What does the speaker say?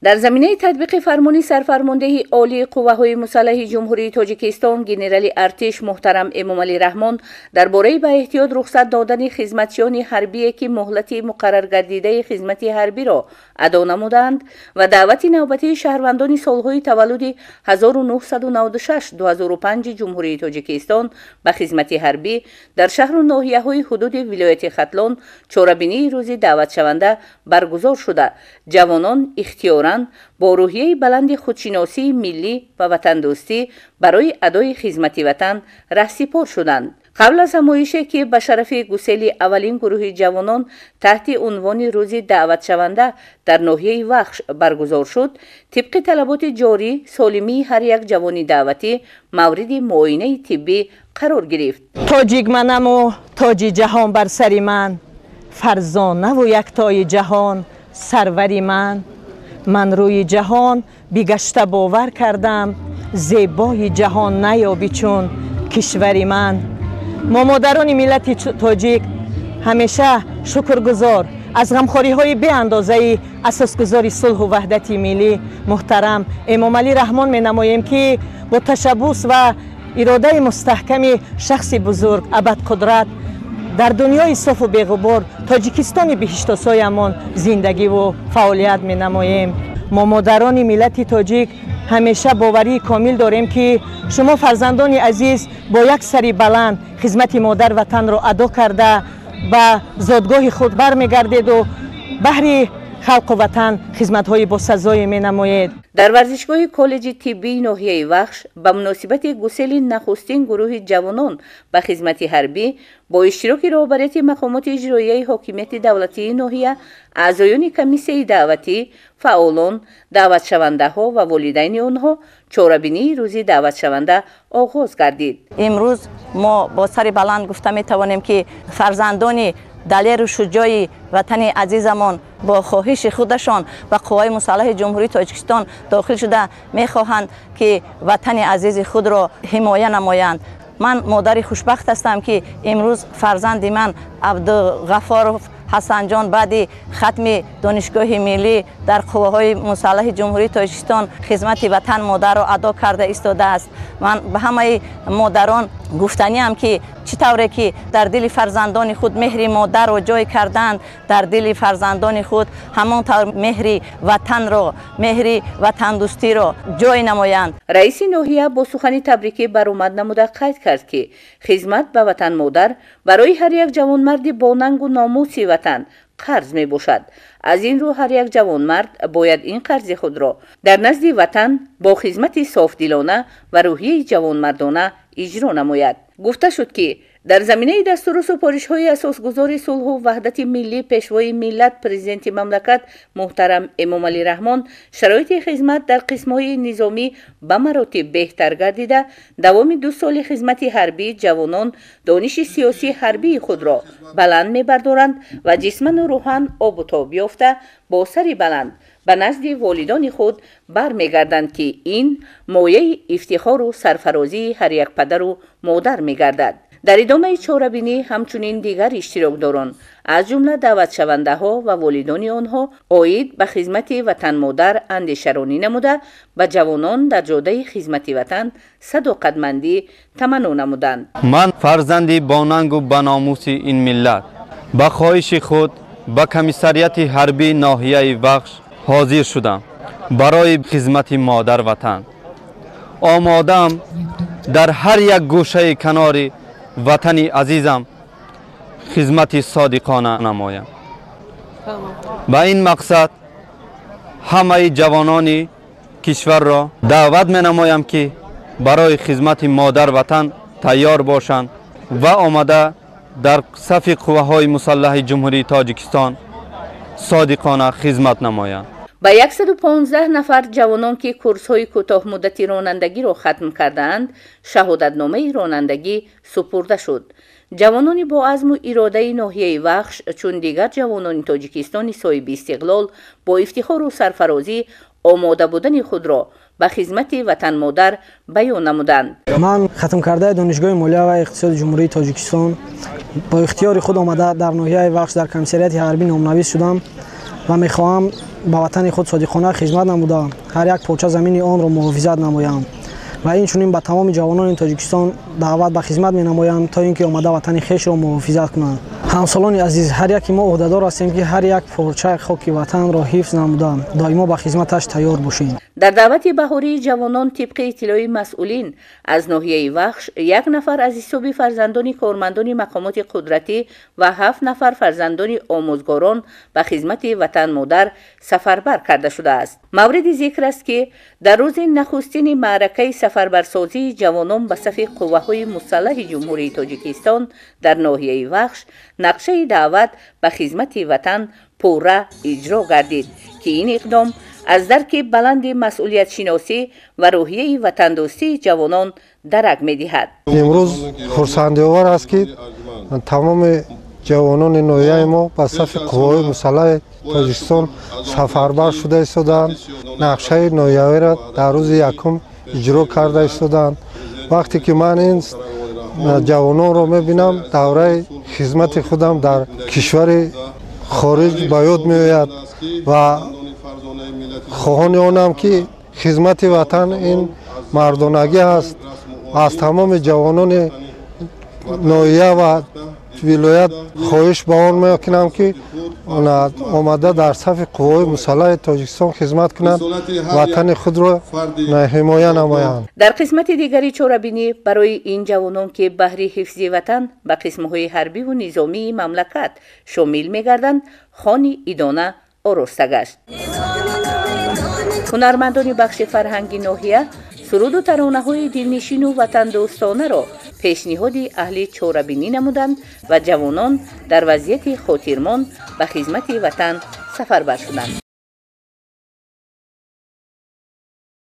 Дар заминаи татбиқи фармони сарфармондеҳи Олии қувваҳои мусаллаҳи Ҷумҳурии Тоҷикистон генерали артиш муҳтарам Эмомалӣ Раҳмон дар бораи ба эҳтиёт рухсат додани хизматчиёни ҳарбие, ки муҳлати муқарраргардидаи хизмати ҳарбиро адо намудаанд, ва даъвати навбатии шаҳрвандони солҳои таваллуди 1996-2005 Ҷумҳурии Тоҷикистон ба хизмати ҳарбӣ дар шаҳру ноҳияҳои ҳудуди вилояти Хатлон чорабинии рӯзи даъватшаванда баргузор шуда, ҷавонон ихтиёран бо рӯҳияи баланди худшиносии миллӣ ва ватандӯстӣ барои адои хизмати ватан раҳсипор шуданд. Қабл аз ҳамоише, ки ба шарафи гусели аввалин гурӯҳи ҷавонон таҳти унвони рӯзи даъватшаванда дар ноҳияи Вахш баргузор шуд, тибқи талаботи ҷорӣ солимии ҳар як ҷавони даъватӣ мавриди муоинаи тиббӣ қарор гирифт. Тоҷик манаму тоҷи ҷаҳон бар сари ман, фарзонаву яктои ҷаҳон сарвари ман. Ман рӯи ҷаҳон бигашта бовар кардам, зебои ҷаҳон наёбӣ чун кишвари ман. Мо модарони миллати тоҷик ҳамеша шукргузор аз ғамхориҳои беандозаи асосгузори сулҳу ваҳдати миллӣ муҳтарам Эмомалӣ Раҳмон менамоем, ки бо ташаббус ва иродаи мустаҳками шахси бузург абадқудрат дар дунёи софу беғубор Тоҷикистони биҳиштосоямон зиндагиву фаъолият менамоем. Мо модарони миллати тоҷик ҳамеша боварии комил дорем, ки шумо фарзандони азиз бо як сари баланд хизмати модар ватанро адо карда ба зодгоҳи худ бармегардеду баҳри халқу ватан хизматҳои босазое менамоед. Дар варзишгоҳи коллеҷи тиббии ноҳияи Вахш ба муносибати гусели нахустин гурӯҳи ҷавонон ба хизмати ҳарбӣ бо иштироки роҳбарияти мақомоти иҷроияи ҳокимияти давлатии ноҳия, аъзоёни комиссияи даъватӣ, фаъолон, даъватшавандаҳо ва волидайни онҳо чорабинии рӯзи даъватшаванда оғоз гардид. Имрӯз мо бо сари баланд гуфта метавонем, ки фарзандони далеру шуҷои ватани азизамон бо хоҳиши худашон ба қувваҳои мусаллаҳи Ҷумҳурии Тоҷикистон дохил шуда мехоҳанд, ки ватани азизи худро ҳимоя намоянд. Ман модари хушбахт ҳастам, ки имрӯз фарзанди ман Абдуғафоров Ҳасанҷон баъди хатми донишгоҳи миллӣ дар қувваҳои мусаллаҳи Ҷумҳурии Тоҷикистон хизмати ватан модарро адо карда истодааст. Ман ба ҳамаи модарон гуфтаниам, ки чӣ тавре ки дар дили фарзандони худ меҳри модарро ҷой карданд, дар дили фарзандони худ ҳамон тавр меҳри ватанро, меҳри ватандӯстиро ҷой намоянд. Раиси ноҳия бо сухани табрикӣ баромад намуда қайд кард, ки хизмат ба ватан модар барои ҳар як ҷавонмарди бо нангу номуси ватан қарз мебошад. Аз ин рӯ ҳар як ҷавонмард бояд ин қарзи худро дар назди ватан бо хизмати софдилона ва рӯҳияи ҷавонмардона иҷро намояд. Гуфта шуд, ки дар заминаи дастуру супоришҳои асосгузори сулҳу ваҳдати миллӣ, пешвои миллат, президенти мамлакат муҳтарам Эмомалӣ Раҳмон шароити хизмат дар қисмҳои низомӣ ба маротиб беҳтар гардида, давоми 2 соли хизмати ҳарбӣ ҷавонон дониши сиёсии ҳарбии худро баланд мебардоранд ва ҷисману рӯҳан обу тоб ёфта бо сари баланд ба назди волидони худ бармегарданд, ки ин мояи ифтихору сарфарозии ҳар як падару модар мегардад. Дар идомаи чорабинӣ ҳамчунин дигар иштирокдорон, аз ҷумла даъватшавандаҳо ва волидони онҳо оид ба хизмати ватанмодар андешаронӣ намуда, ба ҷавонон дар ҷодаи хизмати ватан садоқатмандӣ таманно намуданд. Ман фарзанди бонангу баномуси ин миллат ба хоҳиши худ ба комиссарияти ҳарбии ноҳияи Вахш ҳозир шудам барои хизмати модар ватан. Омодаам дар ҳар як гӯшаи канори ватани азизам хизмати содиқона намоям. Ба ин мақсад ҳамаи ҷавонони кишварро даъват менамоям, ки барои хизмати модар ватан тайёр бошанд ва омада дар сафи қувваҳои мусаллаҳи Ҷумҳурии Тоҷикистон содиқона хизмат намоянд. Ба 115 нафар ҷавонон, ки курсҳои кӯтоҳмуддати ронандагиро хатм кардаанд, шаҳодатномаи ронандагӣ супурда шуд. Ҷавонони бо азму иродаи ноҳияи Вахш, чун дигар ҷавонони Тоҷикистони соҳиби истиқлол, бо ифтихору сарфарозӣ омода будани худро ба хизмати ватанмодар баён намуданд. Ман хатмкардаи Донишгоҳи молия ва иқтисоди Ҷумҳурии Тоҷикистон бо ихтиёри худ омада дар ноҳияи Вахш дар комиссарияти ҳарбӣ номнавис шудам. Ва мехоҳам ба ватани худ содиқона хизмат намуда, ҳар як порча замини онро муҳофизат намоям ва инчунин ба тамоми ҷавонони Тоҷикистон даъват ба хизмат менамоям, то ин ки омада ватани хешро муҳофизат кунанд. Ҳамсолони азиз, ҳар яки мо ӯҳдадор ҳастем, ки ҳар як порчаи хоки ватанро ҳифз намуда, доимо ба хизматаш тайёр бошем. Дар даъвати баҳории ҷавонон, тибқи иттилои масъулин, аз ноҳияи Вахш як нафар аз ҳисоби фарзандони кормандони мақомоти қудратӣ ва 7 нафар фарзандони омӯзгорон ба хизмати ватан-модар сафарбар карда шудааст. Мавриди зикр аст, ки дар рӯзи нахустини маъракаи сафарбарсозии ҷавонон ба сафи қувваҳои мусаллаҳи Ҷумҳурии Тоҷикистон дар ноҳияи Вахш нақшаи даъват ба хизмати ватан пурра иҷро гардид, ки ин иқдом аз дарки баланди масъулиятшиносӣ ва рӯҳияи ватандӯстии ҷавонон дарак медиҳад. Имрӯз хурсандиовар аст, ки тамоми ҷавонони ноҳияи мо ба сафи қувваҳои мусаллаҳи Тоҷикистон сафарбар шуда истодаанд. Нақшаи ноҳиявиро дар рӯзи якум иҷро карда истодаанд. Вақте ки ман ин ҷавононро мебинам, давраи хизмати худам дар кишвари хориҷ ба ёд меояд ва хоҳони онам, ки хизмати ватан ин мардонагӣ аст. Аз тамоми ҷавонони ноҳия ва вилоят хоҳиш ба он мекунам, ки омада дар сафи қувваҳои мусаллаҳи Тоҷикистон хизмат кунанд, ватани худро ҳимоя намоянд. Дар қисмати дигари чорабинӣ барои ин ҷавонон, ки баҳри ҳифзи ватан ба қисмҳои ҳарбиву низомии мамлакат шомил мегарданд, хони идона ороста гашт. Ҳунармандони бахши фарҳанги ноҳия суруду таронаҳои дилнишину ватандӯстонаро пешниҳоди аҳли чорабинӣ намуданд ва ҷавонон дар вазъияти хотирмон ба хизмати ватан сафарбар шуданд.